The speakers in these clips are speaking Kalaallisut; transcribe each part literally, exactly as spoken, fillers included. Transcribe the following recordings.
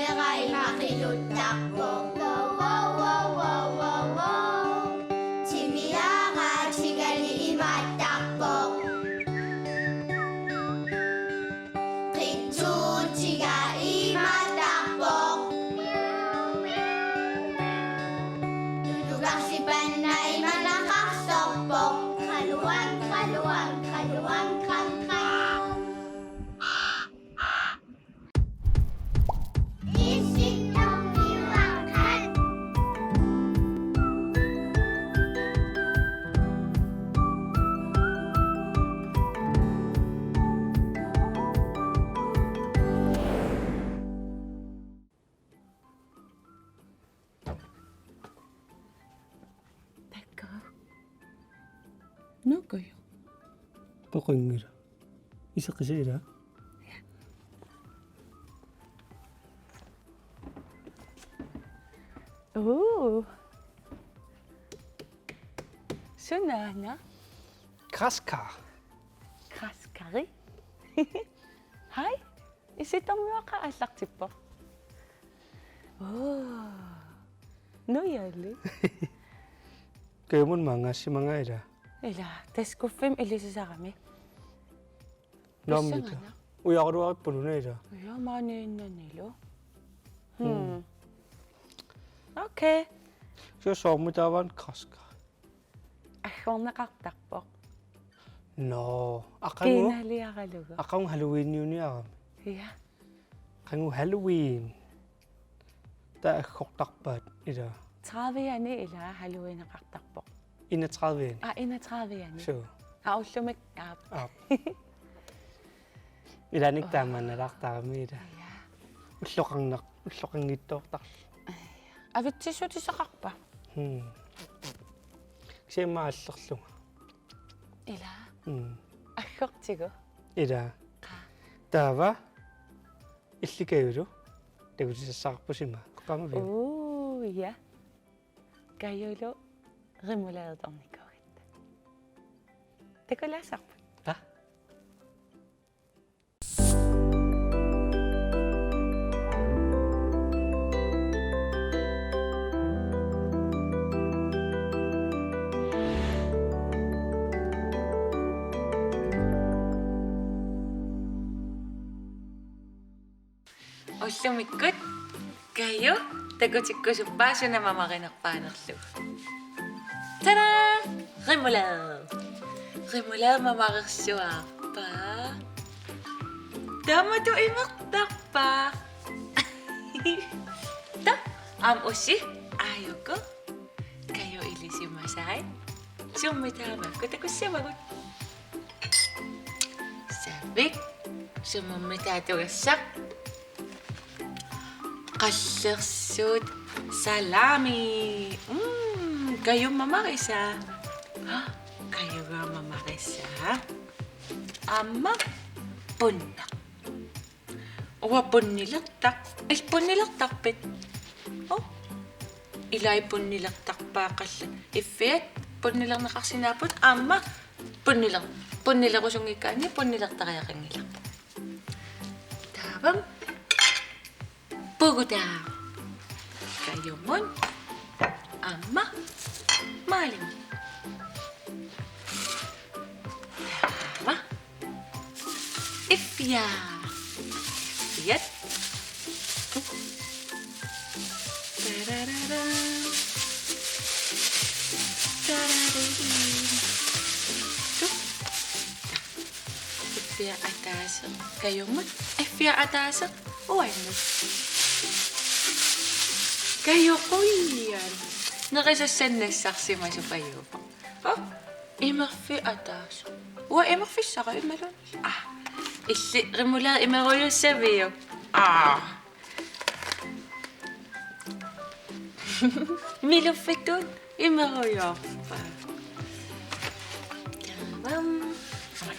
Qeqqanera imaqiluttarpoq. Wow, wow, wow, wow, wow, wow. Timiaraatigali imaattarpoq. Qitsuutiga imaattarpoq. Tutugarsipanna imanaqarsorpoq. Qaluan, qaluan, qaluan, qan, qan. Takkuuk. Nukuju. Poqinngilaq. Iseqisa ila. Uu. Sunaana? Græskar. Græskari? Hej. Isittormiuaqqat aallartippoq. Oo. Nujali. Kajumut maanngaassimanga ila. Ila, taskuffimmi ilisisarami. Naammi ila. Pissanganaq. Ujaruarippununa ila. Uja maaniinnanilu. Hmm. Hmm. Okay. Suu soormi taava græskar. Aggorneqartarpoq. Nå, aqagu. Kiinaliaralugu. Aqagu Halloweeniuniarami. Ja. Aqagu Halloween. Taava aggortarpaat ila. Tredive-ani ila Halloweeneqartarpoq. Enogtredive-ani. Ah, enogtredive-ani. Suu. Ah, ullumi. Aap. Aap. Ilaanni taamaannalaartarami ila. Ja. Ulloqarnaq, ulloqanngitsoortarluni. Avitsissutissaqarpa? Hmm. Kisianni aallerlunga. Ila. Hmm. Aggortigu. Ila. Qaa. Taava. Illit Kajulu. Takutissassaqarpusi ima. Qaamavia. Uu, ja. Kajulu. Remouladetornikuugatta. Takulaassarput. Taa. Ullumikkut Kaju takutikkusuppaa suna mamarinerpaanerlugu. Tada! Remoulade. Remoulade mamarersuarpaa. Taamatut imertarpaa. Ta, aamma ussi, aajuku. Kaju ilisimasai. Summi taava, kutakussimagut. Savik. Sumummi taatugassaq. Qallersuut. Salami. Mm, Kaju mamarisaa. Kajuga mamarisaa. Aamma punneq. Uanga punnilertaq. Illit punnilertarpit? Oo. Ilai punnilertarpaa qallat. Iffiat punnilerneqarsinnaapput aamma punniler-, punnilerusunngikkaanni punnilertariaqanngilaq. Taava. Pugutaa. Kajumut. Aamma. Maalimut. Taava. Iffiat. Iffiat. Tararara. Tararara. Tu. Iffiat ataaseq Kajumut, iffiat ataaseq uannut. Kaju quian. Nerisassannik nassarsimasut Kaju. Oo, imerfik ataaseq. Uanga imerfissara imaluunniit. Aa, illit remoulade imerujussaviuk? Aa. Miluffittut imerujoorpaa. Taava.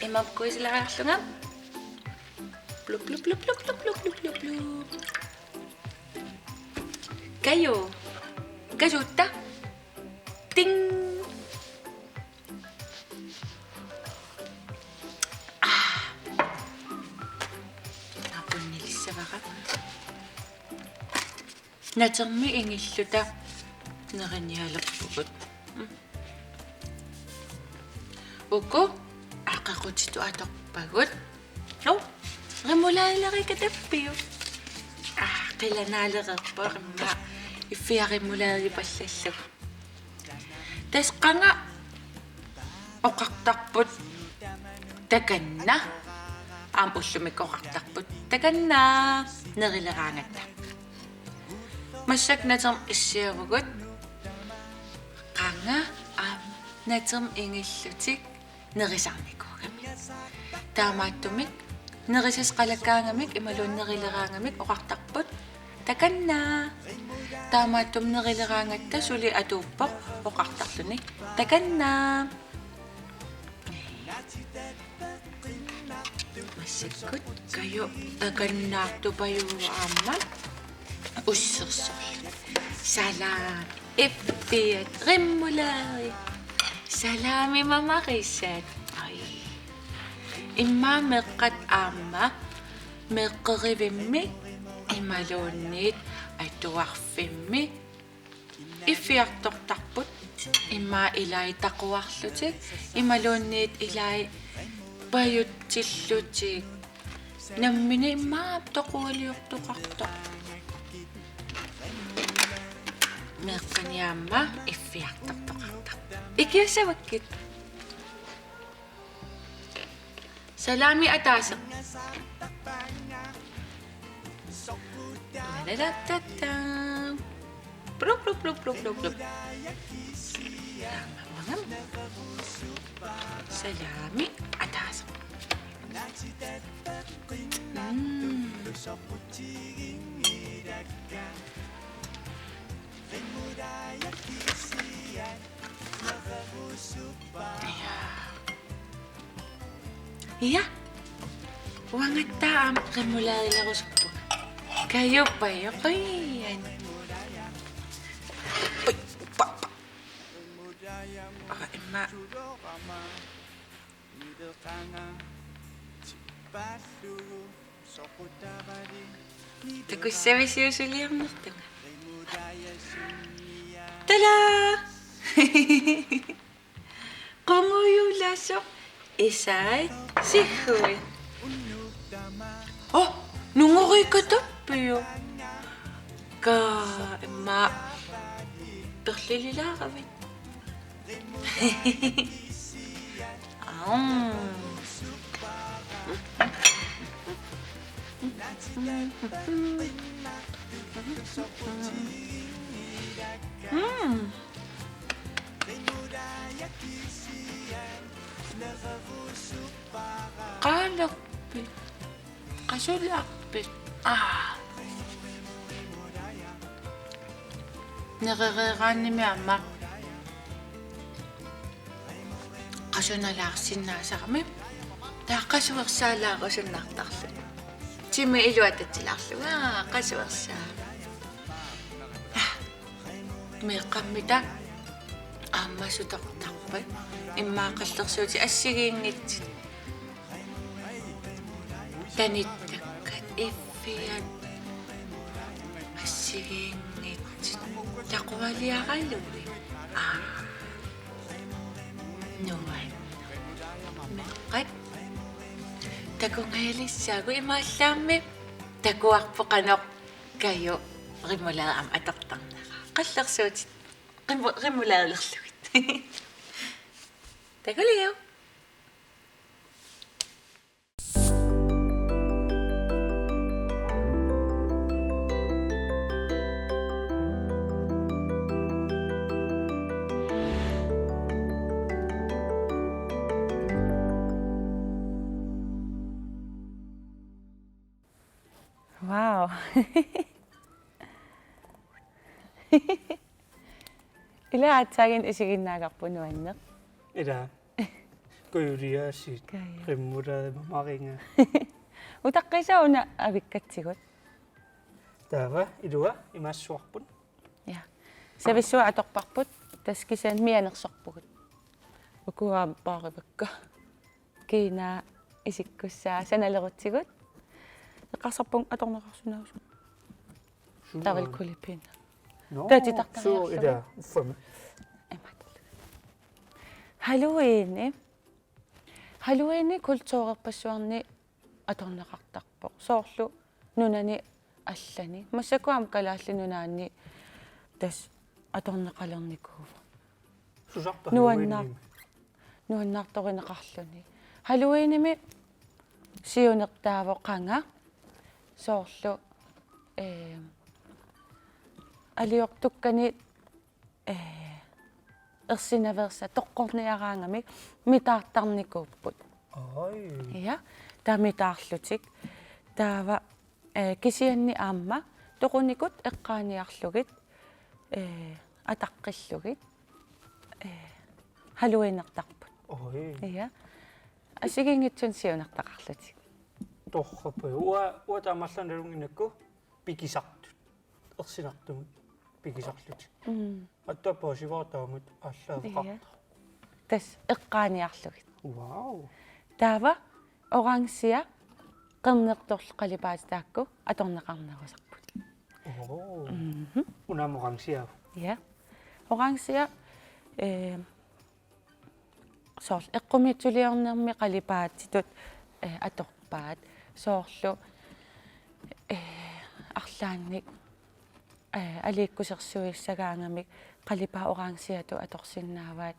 Imerkuisilaariarlunga. Plup, plup, plup. Kaju. Kaju ta. Ting. Aa. Apunnilissavara. Natermi ingilluta nerinialerpugut. Uku aqequtitut atorpagut. Nuu, remouladeleriikatappiuk? Aa, qilanaalereerpoq immaqa iffiaq remouladepallaarlugu. Tassa qanga oqartarput takanna. Aamma ullumikkut oqartarput takanna nerileraangatta. Massakkut natermi issiavugut qanga aamma natermi ingillutik nerisarnikuugamik. Taamaattumik nerisassaqalakkaangamik imaluunniit nerileraangamik oqartarput takanna. Taamaattumik nerileraangatta suli atuuppoq oqartarluni takanna. Massakkut Kaju takannaartupajuvoq aamma ussersorluni. Salami, iffiat, remoulade. Salami mamarisat. Ai. Immaqa meeqqat aamma meeqqerivimmi imaluunniit atuarfimmi iffiartortarput, immaqa ilai taquarlutik imaluunniit ilai pajutsillutik. Nammineq immaqa toqualiortoqartarput. Meeqqani aamma iffiartortoqartarput. Ikiussavakkit. Salami ataaseq. Lalalattata. Plup, plup, plup, plup, plup, plup. Salami ataaseq. Mm. Ja. Ja. Uangattaaq aamma remouladelerusuppunga. Kaju pajoq qian. Ui, pa, pa. Aa, immaqa. Takussavisiusuliornertunga. Tada! Qungujulasoq isai sigui. Oh, nungoriikatappiuk? Kaa, immaqa perlililaaravit. Aum. Mm. Qaalerpit? Qasulaarpit? Aa. Nerereeraannimi aamma qasunalaarsinnaasarami. Taava qasuersaalaarusunnaartarluni. Timi iluatatsilaarlugu. Aa, qasuersaa. Meeqqammita aamma sutortarput. Immaqa qallersuutit assigiinngitsut. Tanittakkat iffiat assigiinngitsut. Taqualiaralugit. Aa. Nuann. Meeqqat. Takungajalissagut imaallaammi. Takuarput qanoq Kaju remoulade aamma atortarnera. Qallersuutit remo-, remouladelerlugit. Takuliuk. Wow. Ila aatsaat isiginnaagarput nuanneq. Ila. Kujuliaasiit. Kaju. Remoulade mamaringa. Utaqqisa una avikkatsigut. Taava ilua imaassuarput. Ja. Savissuaq atorparput, tassa kisianni mianersorpugut. Ukua paarivakka. Kiinaa isikkussaa sanalerutsigut. Eqqarsarpunga atorneqarsinnaasumik. Taava kulipin. Nå, taava titartariarlugit. Suu, ila, uffami. Imaattoq. Halloweeni. Halloweeni kulturerpassuarni atorneqartarpoq. Soorlu nunani allani. Massakkut aamma Kalaallit Nunaanni tassa atorneqalernikuuvoq. Susarpa nuannaar-, Halloweenimi? Nuannaartorineqarluni. Halloweenimi siunertaavoq qanga soorlu, eh, aliortukkani, eh, ersinaveersat toqqorniaraangamik mitaartarnikuupput. Oj. Ja, taava mitaarlutik. Taava, eh, kisianni aamma toqunikut eqqaaniarlugit, eh, ataqqillugit, eh, Halloweenertarput. Oj. Ja. Assigiinngitsunik siunertaqarlutik. Torrappa. Uanga, uanga taamaallaat nalunnginnakku pikisartut. Ersinartumut pikisarlutik. Mm. Attappaa sivartaamat aallaaveqartoq. Ja. Tassa eqqaaniarlugit. Wow. Taava orangea qernertorlu qalipaat taakku atorneqarnerusarput. Oo. Mhm. Una aamma orangea. Ja. Orangea, eh, soorlu eqqumiitsuliornermi qalipaatitut, eh, atorpaat. Soorlu, eh, arlaannik, eh, aliikkusersuissagaangamik qalipaat orangeatut atorsinnaavaat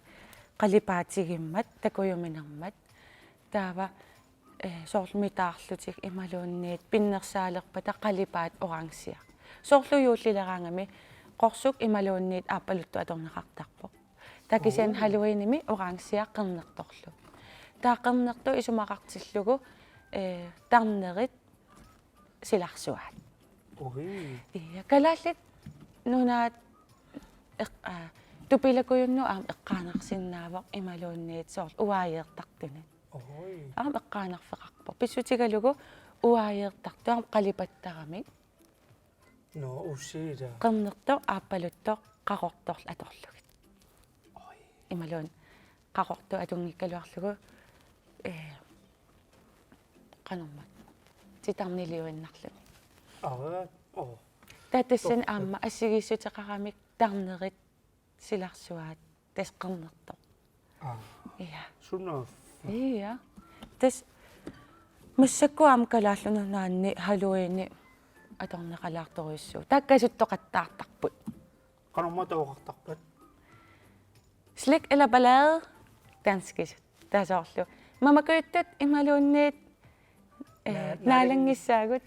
qalipaatigimmat takujuminermat. Taava, eh, soorlu mitaarlutik imaluunniit pinnersaalerpata qalipaat orangea. Soorlu juullileraangami qorsuk imaluunniit aappaluttut atorneqartarpoq. Taava kisianni, oo, Halloweenimi orangea qernertorlu. Taava qernertoq isumaqartillugu, eh, tarnerit silarsuaat. Oj. Ja, Kalaallit Nunaat eq-, aa, tupilakujunnut aamma eqqaanarsinnaavoq imaluunniit soorlu uaajeertartunit. Oj. Aamma eqqaanarfeqarpoq. Pissutigalugu uaajeertartut aamma qalipattaramik. Nå, usiira. Qernertoq, aappaluttoq, qaqortorlu atorlugit. Oj. Imaluunniit qaqortoq atunngikkaluarlugu, eh, qanormaa. Titarniliuinnarluni. Aa, oo. Taava tassani, torrak, aamma assigiissuteqaramik tarnerit silarsuaat tassa qernertoq. Aa. Ja. Sunaaffa. Ja. Tassa massakkut aamma Kalaallit Nunaanni Halloweeni atorneqalaartorujussuuvoq. Taakkasuttoqattaartarput. Qanormaa taaneqartarpat? Slik eller ballade, danskisut. Taava soorlu mamakujuttut imaluunniit, eh, naa-, naalanngi-, naalanngissaagut.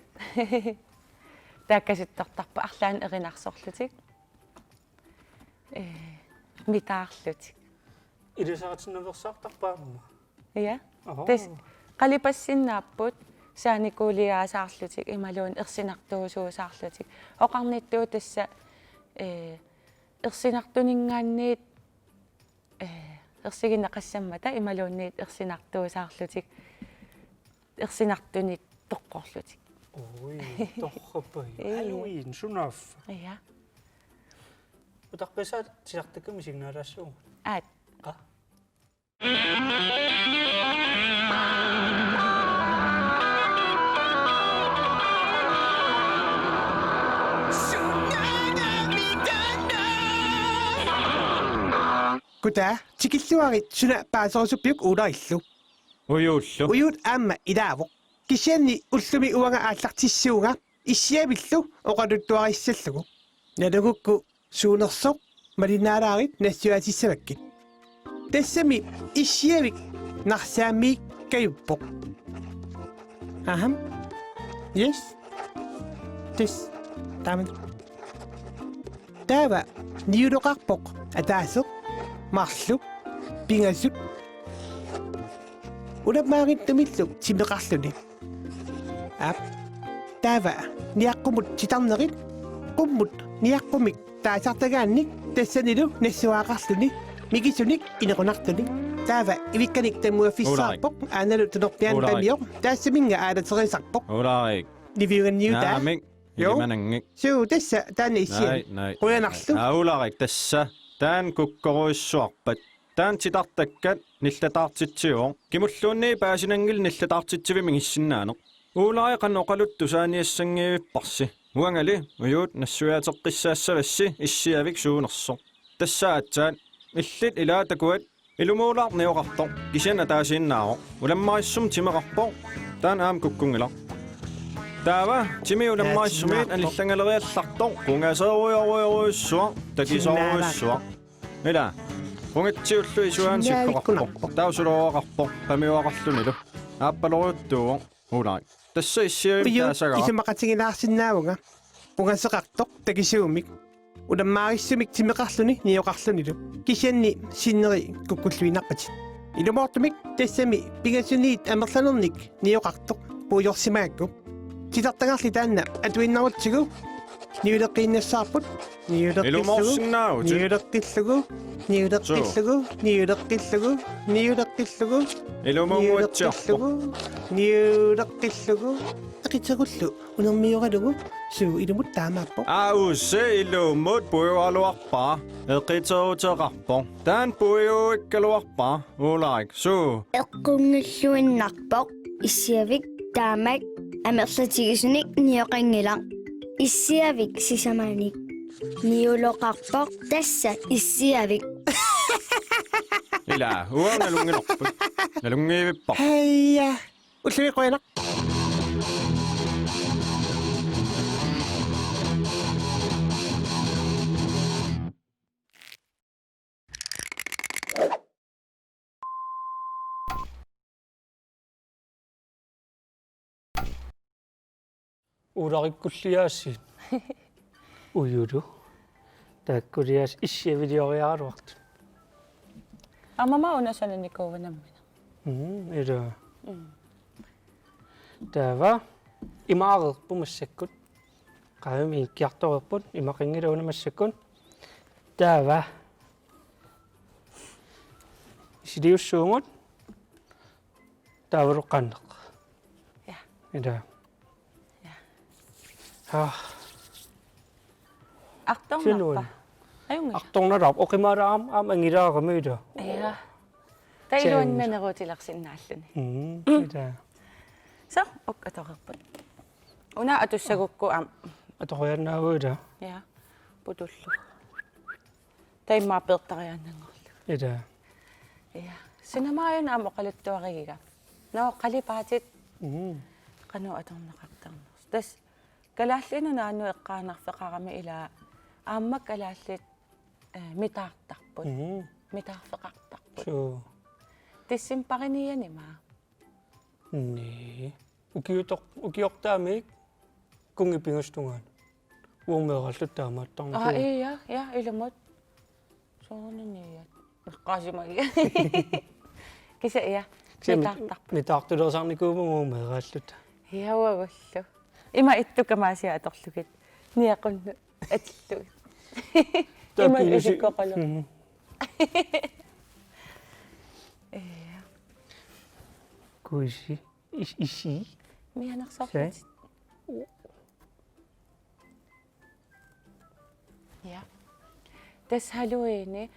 Taakkasuttortarput arlaannik erinarsorlutik. Eh, mitaarlutik. Ilisaritinnaveersaartarpa aamma? Ja. Oho. Tassa qalipassinnaapput saanikuuliaasaarlutik imaluunniit ersinartuusuusaarlutik. Oqarnittut tassa, eh, ersinartuninngaanniit, eh, ersigineqassammata imaluunniit ersinartuusaarlutik. Ersinartunit toqqorlutik. Oj, torrappa. Ii. Halloween, sunaaffa. Ja. Utaqqisaat titartakkami signaalaassaagut. Aat. Qa? Kutaa, tikilluarit suna paaserusuppiuk Uularillu. Ujuullu. Ujuut aamma ilaavoq. Kisianni ullumi uanga aallartissuunga issiavillu oqaluttuarissallugu. Nalugukku suunersoq malinnaalaarit nassuiaatissavakkit. Tassami issiavik narsaammiikkajuppoq. Aham. Yes. Tassa. Taama. Taava niuloqarpoq ataaseq, marluk, pingasut. Ulappaarinnguamillu timeqarluni. Aap. Taava niaqqummut titarnerit, qummut niaqqummik taasartagaannik tassanilu nassuiaaqarluni, mikisunik inequnartunik. Taava ivikkanik tamuaffissaarpoq, Uularik, aanalu tunorpiaani, Uularik, pamioq, tassaminnga aalaterisarpoq. Uularik. Niviuganniutaa. Naamik. Jo. Ilimananngik. Suu, tassa taanna issiavik. Naaj, naaj. Qujanarlu. Aa, Uularik, tassa. Taanna kukkorujussuarpat. Taanna titartakkat nillataartitsivoq. Kimulluunniit paasinanngilaq nillataartitsivimmi issinnaaneq. Uularik, qanoq oqaluttuarissanngivipparsi? Puangali ujuut nassuiaateqqissaassavassi issiavik suunersoq. Tassa aatsaat illit ilaat takuat ilumuulaarneq nioqartoq kisianni ataasiinnaavoq. Ulammarissumik timeqarpoq. Taanna aamma kukkunngilaq. Taava timi ulammarissumit anillangaleriallartoq qungaseerujorujorujussuaq takisoorujussuaq. Ila. Qungatsiullu isuaani sikkoqarpoq. Taava sulooraqarpoq pamiuaqarlunilu. Aappalorujuttuuvoq. Ulai. Tassa issiavimmi taasagara. Isumaqatigilaarsinnaavunga. Qungaseqartoq takisuumik. Ulammarissumik timeqarluni nioqarlunilu. Kisianni sinneri kukkulluinnarpatit. Ilumoortumik tassami pingasuniit amerlanernik nioqartoq puiorsimagakku. Titartagarli taanna atuinnarutsigu. Niuleqqiinnassaarput. Niuleqqillugu. Ilumoorsinnaavutit. Niuleqqillugu. Niuleqqillugu. Suu. Niuleqqillugu. Niuleqqillugu. Ilumoorsinnaavutit. Niuleqqillugu. Niuleqqillugu. Eqiterullu. Unermioralugu. Suu ilumut taamaappoq. Ause ilumut puiualuarpara. Eqiteruteqarpoq. Taanna puiuikkaluarpara. Ulrik, suu. Eqqunngilluinnarpoq issiavik taamak amerlatigisunik nioqanngilaq. Issiavik sisamanik niuloqarpoq tassa issiavik. Ila, uanga nalunngilarput. Nalunngivippara. Heija. Ullumi qujanaq. Ularikkulliaasiit. Ujulu. Taakkuliaasiit issiavilioriaraluartut. Aamma una sananikuuvoq nammineq. Mm, ila. Mm. Taava imaareerput massakkut. Qaami ikkiartoreerput, imaqanngilaq una massakkut. Taava. Isiliussuugut. Taavalu qanneq. Ja. Ila. Ja. Ah. Artornarpa? Sinua. Ajunngilaq. Artornarpa? Oqimaalaaq aamma, aamma angilaarami ila. Ja. Tailuannaneruutilersinnaalluni. Mm, ila. So, uk atoreerput. Una atussagukku aamma. Atoriannaavugut ila. Ja. Putullu. Taimmaa peertariaannanngorlugu. Ila. Ja. Sinamaajan aamma oqaluttuarigiga. Nå, qalipaatit. Mm. Qanoq atorneqartarnersoq. Tassa Kalaallit Nunaannut eqqaanarfeqarami ila aamma kalaallit, eh, mitaartarput. Mm. Mitaarfeqartarput. Suu. Decembarinianima. Nii. Ukiutoq-, ukiortaamik kunngi pingasut tungaanut. Uagut meeraalluta taamaattarneq. Aa, ija, ja, ilumut. Soorunami ja. Eqqaasimagiga. Kisianni ja. Kisianni mit-, mitaartup-, mitaartulersarnikuuvugut uagut meeraalluta. Ja, uagullu. Ima ittukkut Amaasiaq atorlugit. Niaqunnut atillugit. Taava ima kiisi-, isikkoqalu. Mhm. Ja. Kuisi. Is-, isi. Mianersorlutit. Se. Ja. Tassa Halloweeni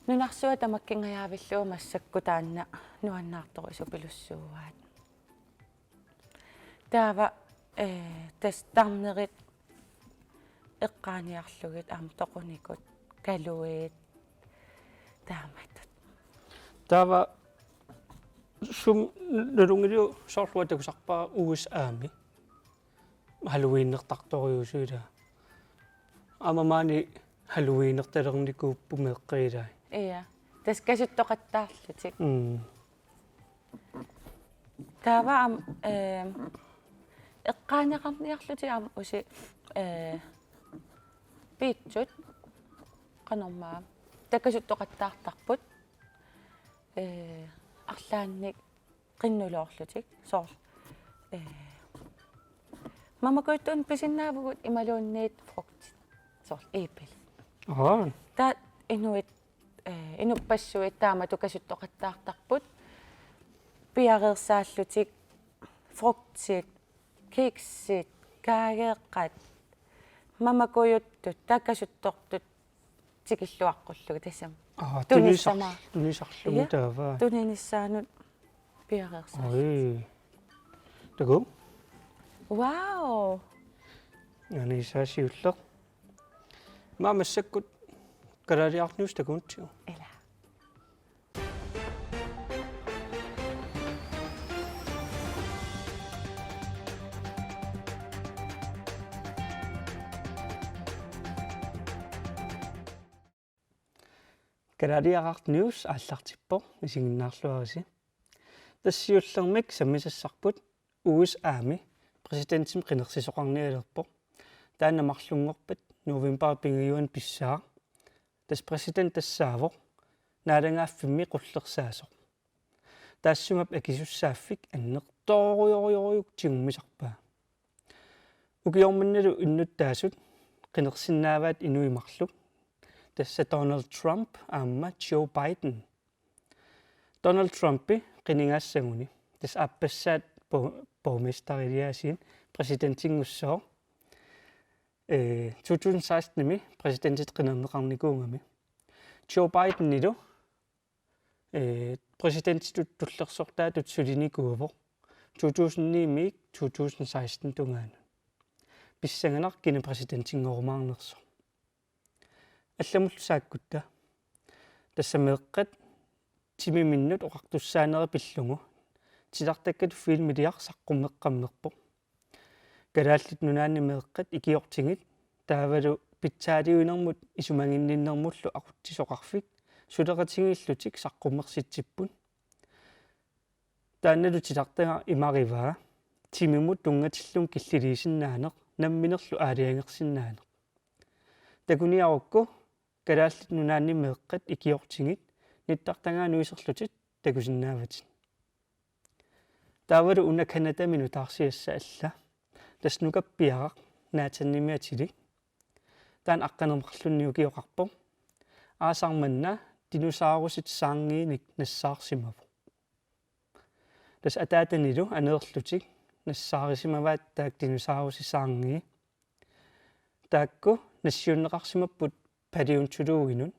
nunarsuaq tamakkingajaavillugu massakkut taanna nuannaartoq isupilussuuaat. Taava, eh, tassa tarnerit eqqaaniarlugit aamma toqunikut kaluit taamatut. Taava sumi nalunngiliuk soorlu takusarpara U S A-mi Halloweenertartorujuusut ila. Aamma maani Halloweenertalernikuupput meeqqat ilai. Ja. Tassa kasuttoqattaarlutik. Mm. Taava aamma, eh, eqqaaneqarniarlutik aamma usi, eh, piitsut qanormaa taava kasuttoqattaartarput, eh, arlaannik qinnuloorlutik soorlu, eh, mamakujuttuunik pisinnaavugut imaluunniit frugtit soorlu æblit. Aa. Taava inuit, eh, inuppassuit taamatut kasuttoqattaartarput piareersaallutik frugtit, kiksit, kaageeqqat, mamakujuttut, taava kasuttortut tikilluaqqullugu tassami. Aa, tunisar-, tunisarlugu. Ja, taava. Tuninissaanut piareersaat. Oi. Takuuk? Wow. Anisaq siulleq. Aamma massakkut Kalaaliaraq News takugutsigu. Ila. Kalaaliaraq News aallartippoq, isiginnaarluarisi. Tassa siullermik sammisassarput U S A-mi præsidentimik qinersisoqarnialerpoq. Taanna marlunngorpat novembarip pingajuanni pissaaq. Tassa præsident tassaavoq naalagaaffimmi qullersaasoq. Taassuma akisussaaffik annertoorujorujussuuvoq tigummisarpaa. Ukioq mannalu innuttaasut qinersinnaavaat inuit marluk. Tassa Donald Trump aamma Joe Biden. Donald Trumpi qinigaassaguni. Tassa aappassaat bo-, borgmesteriliaasiit præsidentinngussaaq. Ee, to tusind seksten-imi præsidentitut qinerneqarnikuugami. Joe Bidenilu, ee, præsidentitut tullersortaatut sulinikuuvoq to tusind ni-miit to tusind seksten tungaanut. Pissanganaq kina præsidentinngorumaarnersoq. Allamullu saakkutta. Tassa meeqqat timiminnut oqartussaanera pillugu. Titartakkatut filmiliaq saqqummeqqammerpoq. Kalaallit Nunaanni meeqqat ikiortigit taavalu pitsaaliuinermut isumaginninnermullu aqutsisoqarfik suleqatigiillutik saqqummersitsipput. Taannalu titartagaq imarivaa timimut tunngatillugu killiliisinnaaneq namminerlu aalajangersinnaaneq. Takuniarukku Kalaallit Nunaanni meeqqat ikiortigit nittartagaannut iserlutit takusinnaavatit. Taavalu una Canadami nutaarsiassaq alla. Tassa nukappiaraq Nathanimik atilik. Taanna aqqaneq-marlunnik ukioqarpoq. Aasaq manna dinosaurusit saarngiinik nassaarsimavoq. Tassa ataatanilu aneerlutik nassaarisimavaat taakku dinosaurusit saarngii. Taakku nassiunneqarsimapput paleontologinut.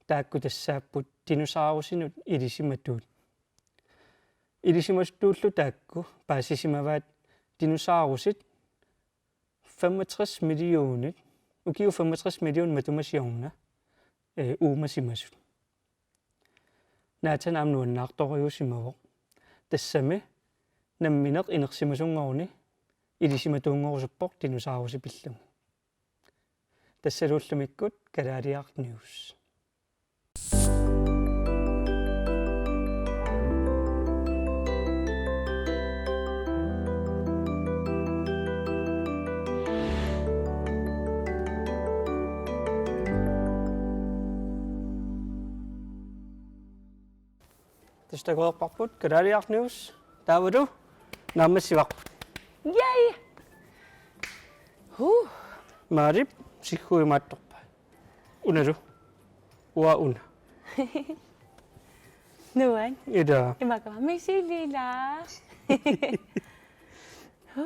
Taakku tassaapput dinosaurusinut ilisimatuut. Ilisimatuullu taakku paasisimavaat dinosaurusit femogtres millionit, ukiut femogtres millionit matuma siorna, ee, uumasimasut. Nathan aamma nuannaartorujuusimavoq. Tassami nammineq inersimasunngoruni ilisimatuunngorusuppoq dinosaurusi pillugu. Tassalu ullumikkut Kalaaliaraq News. Tassa takoreerparput Kalaaliaraq News. Taavalu naammassivarput. Yay! Huh. Maalip sigguimaattorpai. Unalu. Uanga una. Nuann'. Ila. Imaakka misilila.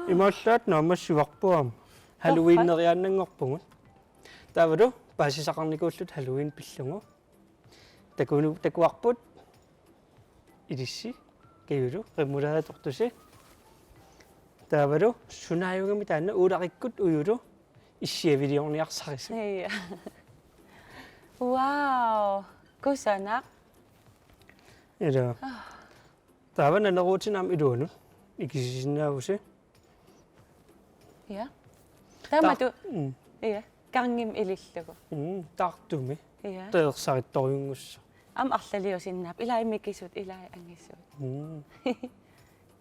Imaallaat naammassivarput aamma. Halloweeneriaannanngorpugut. Taavalu paasisaqarnikuulluta Halloween pillugu. Takunu-, takuarput ilissi, kajulu, remoulade atortusi. Taavalu sunaajugami taanna uularikkut ujulu issiaviliorniarsarisut. Ja. Wow. Kusanaq. Ila. Taava naneruutinni aamma iluanut ikisisinnaavusi. Ja. Taama tu-, mm. Ja. Gangimi ilillugu. Mm, taartumi. Ja. Taersarittorujunngussaaq. Aamma arlaliusinnaapput. Ilai mikisut, ilai angisuut. Mm.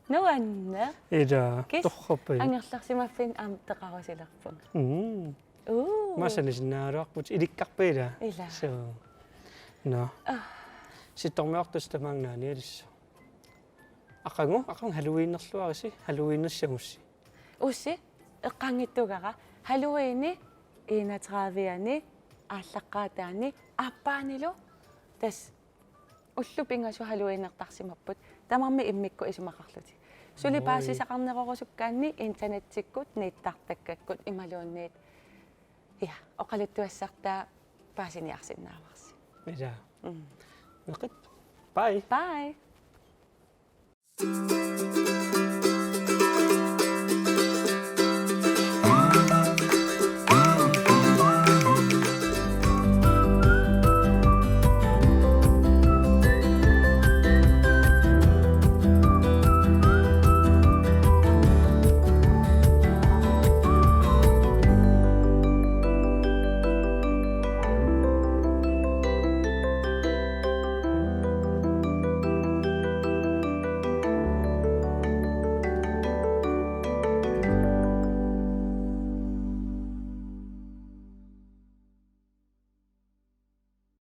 Nuanneq. Ila, kis torrappi. Angerlarsimaffinni aamma teqarusilerpunga. Mm. Uu. Masanisinnaaruarput ilikkarpit ila. Ila. So. Nå. Ah. Sittormiortus tamaanga naanialissaaq. Aqagu, aqagu Halloweenerluarisi, Halloweenissagussi. Ussi, eqqanngitsugara, Halloweeni enogtredive-ani, aallaqqaataani, aappaanilu, tassa, ullut pingasut Halloweenertarsimapput, tamarmik immikkut isumaqarlutik. Suli Oi. Paasisaqarnerorusukkaanni internetsikkut, nittartakkakkut, imaluunniit, ja, oqaluttuassartaa paasiniarsinnaavarsi. Ja. Mm. Neqit. Bye. Bye.